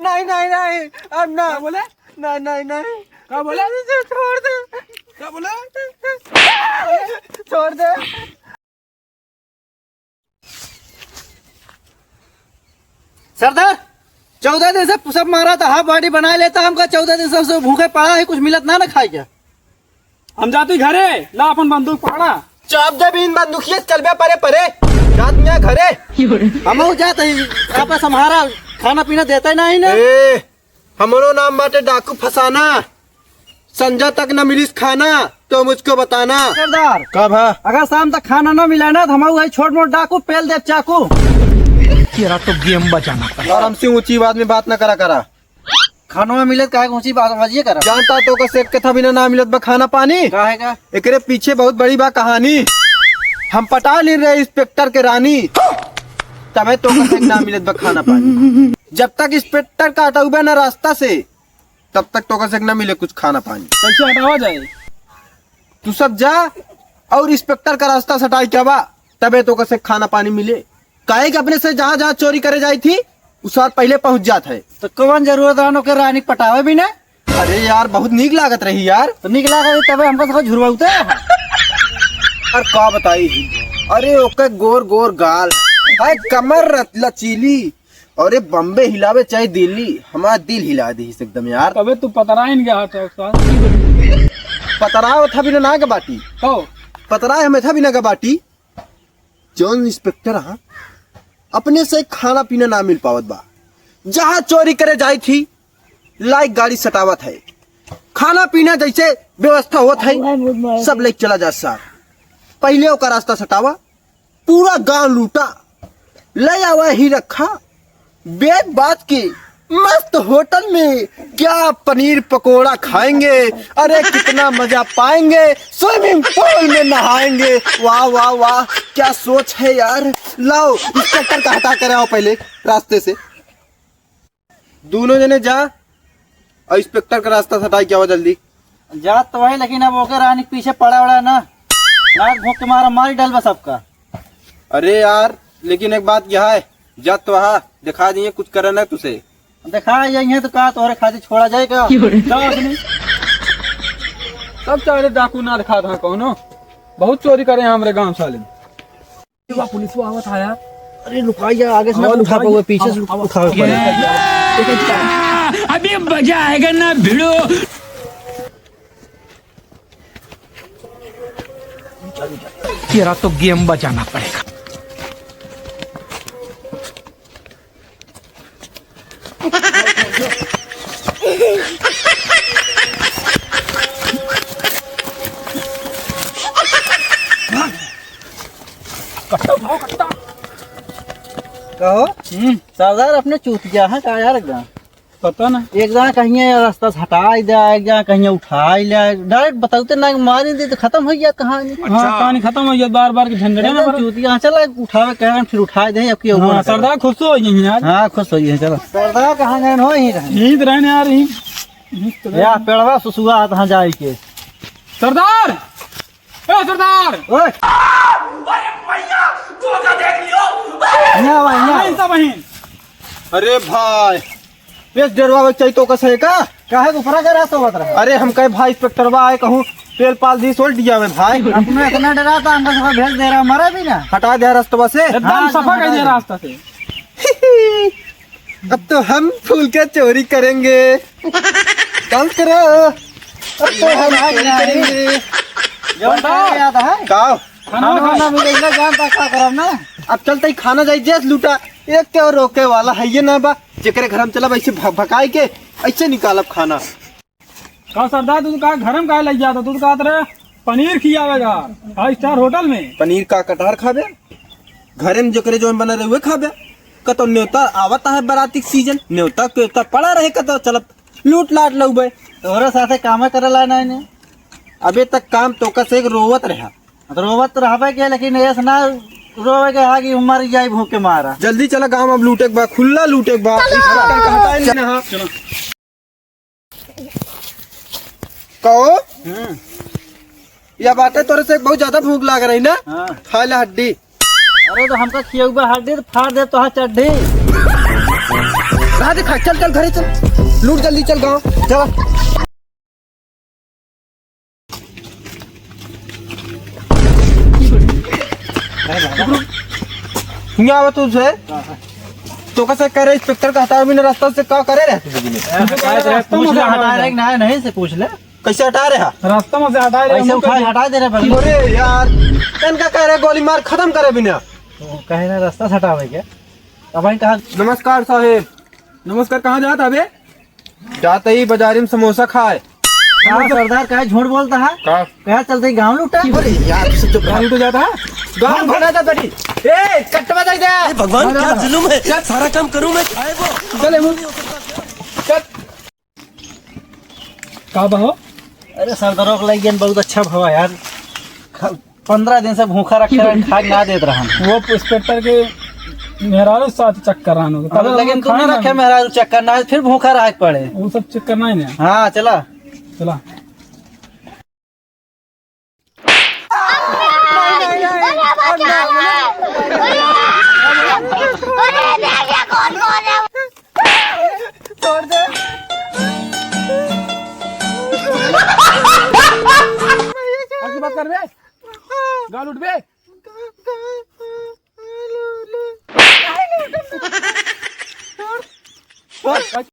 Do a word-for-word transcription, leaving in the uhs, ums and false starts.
नहीं, नहीं, नहीं, अब ना। क्या बोले? नहीं, नहीं, नहीं। क्या बोले? छोड़ दे। क्या बोले? छोड़ दे। सरदार, चौदह दिन से पुशअप मारा था, हाफ बॉडी बना लेता हमका। चौदह दिन से, से भूखे पड़ा है, कुछ मिलत ना, ना खाए क्या? हम जाती घरे, ला अपन बंदूक पकड़ा। चाप दे बीन बंदूकिया, चल बे परे परे। जात में घरे। हम जात ही, आपस हमारा खाना पीना देता ही नहीं ना। ए, हमरो नाम बाटे डाकू फसाना। संझा तक न मिलिस खाना तो मुझको बताना। सरदार, कब है? अगर शाम तक खाना न मिला ना तो हम वही छोट मोट डाकू पेल दे चाकू। तेरा तो गेम बजाना पड़ेगा। और हमसे ऊंची आवाज में बात न करा करा। खाना न मिले तो काहे ऊंची आवाज में करा? जानता तो का सेक के था बिना ना मिलत बा खाना पानी। काहे का? एकरे पीछे बहुत बड़ी बा कहानी। हम पटा ले रहे इंस्पेक्टर के रानी, तबे तो का सेक ना मिलत बा खाना पानी। जब तक इंस्पेक्टर का हटउबे ना रास्ता से, तब तक तोका से ना मिले कुछ खाना पानी। कैसे हटावा जाए? तू सब जा और इंस्पेक्टर का रास्ता सटाई क्या बा, तबे तोका से खाना पानी मिले। काहे कि अपने से जहाँ जहाँ चोरी करे जाई थी, उ सार पहले पहुँच जात है। तो कौन जरूरत रहनो के रानी पटावे भी ना? अरे यार, बहुत नीक लागत रही यार। तो नीक लागत रही तबे हमको सब झुरवाउते। और का बताई, अरे ओके गोर गोर गाल, है कमर रत-, लचीली, अरे बम्बे हिलावे चाहे दिल्ली, हमारा दिल हिला दी एकदम यार। तबे तू पतराइन के हाथ है उस्ताद। पतराव था बिना ना के बाटी। हो। पतराए हमें था बिना के बाटी। जौन इंस्पेक्टर, हाँ, अपने से खाना पीना ना मिल पावत बा। जहाँ चोरी करे जाई थी, लाइक गाड़ी सटावत है। खाना पीना जैसे व्यवस्था होत है, सब लेके चला जा सार। पहले ओका रास्ता सटावा, पूरा गांव लूटा, ले आवा ही रखा। बेग बात की मस्त होटल में क्या पनीर पकोड़ा खाएंगे, अरे कितना मजा पाएंगे, स्विमिंग पूल में नहाएंगे। वाह, वाह, वाह, क्या सोच है यार। लाओ, इंस्पेक्टर का हटा कर आओ पहले रास्ते से। दोनों जने जा और इंस्पेक्टर का रास्ता सटाई क्या हुआ जल्दी। जात तो है, लेकिन अब ओके रानी के पीछे पड़ा उड़ा ना, नाक भोंक के मारा मारी डाल बस सबका। अरे यार, लेकिन एक बात यह है, जात तो वहाँ दिखा दिए, कुछ करे ना तुझे। देखा यही है तो का तोहरे खातिर छोड़ा जाए का? जाओ अपने। सब सारे डाकू ना दिखा था कौनो, बहुत चोरी करे हैं हमरे गांव साले। वाह, पुलिस वाह आवत है यार। अरे लुका यार, आगे से ना हाँ, उठा लुका पावे, यार। पीछे से आवा, उठा आवा। पावे। अभी मजा आएगा ना भिड़ो। तेरा तो गेम बजाना पड़ेगा। कट्टा उठाओ, कट्टा। कहो? हम्म। सरदार अपने चूतिया है का यार एकदम? पता ना। एक जहाँ कहीं रास्ता से हटाई दे, एक जहाँ कहीं उठाई ले, डायरेक्ट बताते ना, मारी दे तो खत्म हो गया कहानी। हाँ, अच्छा। कहानी खत्म हो गया, बार बार के झंझट है ना एकदम बड़ा। चूतिया, हाँ, चला उठावे कहे, फिर उठाए दे, अब की हाँ, सरदार खुश हो गए हैं आज। हाँ, खुश हो गए हैं, चलो। सरदार कहाँ गए हो, यहीं रहे। यहीं तो रहने आ रही। या पेड़वा सुसुआ आता हाँ जाए के। सरदार! ए सरदार! ओए! अरे भैया, धोखा देख लियो। यहाँ आवा, यहाँ आवा। नहीं तो बहिन। अरे भाई, ये डेरवा बच्चा ही तो कस है का? काहे के ऊपरा के रास्ता होत रहा? अरे हम कहे भाई इंस्पेक्टरवा आए कहूँ तेल पाल दी सोल दिया में भाई। अपने इतना डरा था, हमको सब भेज दे रहा, मरा भी ना। हटा दे रस्तवा से। एकदम हाँ, सफा एकदम कर दिया हटा दे। रास्ता से। अब तो हम फूल के चोरी करेंगे। डांस करो। अब तो हम चोरी करेंगे। जौन का याद है? का? खाना खाना खाना मिले ना, जान तक का करब ना। अब चलते ही खाना जाई, जेस लूटा। एक के और रोके वाला है ये ना बा। जेकरे घर हम चलब ऐसे भ-, भकाई के, ऐसे निकालब खाना। का सरदार, तू का घर में काहे लग जाता? तू तो कहत रहे पनीर खियावेगा फाइव स्टार होटल में। पनीर का कटार खाबे? घरे में जेकरे जौन बना रहे उहे खाबे। कतो न्योता आवत है बराती के सीजन, न्योता के तो पड़ा रहे, कतो चलत लूट लाट लउबे। तोहरे साथे कामे करे ला नहीं ने। अबे तक काम तो कस एक रोवत रहा। तो रोवत रहबे के, लेकिन ऐस ना रोवे के हा कि मर जाई भूख के मारा। जल्दी चला गाँव में, अब लूटे के बा, खुल्ला लूटे के बा। चलो। इंस्पेक्टर कहता है नहीं ना। चलो। कहो? हम्म। या बाटे तोरे से बहुत ज्यादा भूख लाग रही ना? हाँ। खा ले हड्डी। अरे तो हमका खियउबा हड्डी तो फाड़ दे तोहार चड्ढी। कहाँ दिखा? चल, चल, घरे चल। लूट जल्दी, चल गाँव। चल। हियाँ आवा तू से। तो कैसे करे, इंस्पेक्टर का हटावे बिना रास्ता से का करे रहे तू बिना? हटाए रहे, पूछ ले, हटाए रहे कि नहीं, नहीं से पूछ ले। कैसे हटा रहे हा? रास्ता में से हटाए रहे, ऐसे हम उठा के हटा दे रहे बगल में। अरे यार, इनका कह रहे गोली मार खत्म करे बिना। तो कहे ना रास्ता से हटावे के। अब भाई कहाँ? नमस्कार साहेब। नमस्कार, कहाँ जात हवे? जात ही बाजारी में समोसा खाए। कहाँ सरदार, काहे झूठ बोलता है? का? कहाँ चलते ही गाँव लूटा? अरे यार, तू सब चुप रह। गाँव लूटे जाता है? गाँव भगा जाता बेटी। ए, कट्टवा दे दे। हे भगवान, क्या जुलुम है। चल। सारा काम करूँ मैं, खाए वो। चल, एमू। चल। का बा हो? अरे सरदारों के लगे बहुत अच्छा भवा यार। ख-, पन्द्रह दिन से भूखा रखे रहे, खाए ना देत रहा। वो इंस्पेक्टर के मेहरारू साथ चक्कर रहन हो। अरे लेकिन तू ना रखे मेहरारू चक्कर ना, फिर भूखा रहे के पड़े। वो सब चक्कर नहीं है। हाँ, चला। चला। छोड़ दे। आज की बात कर बे। गाल उठ बे।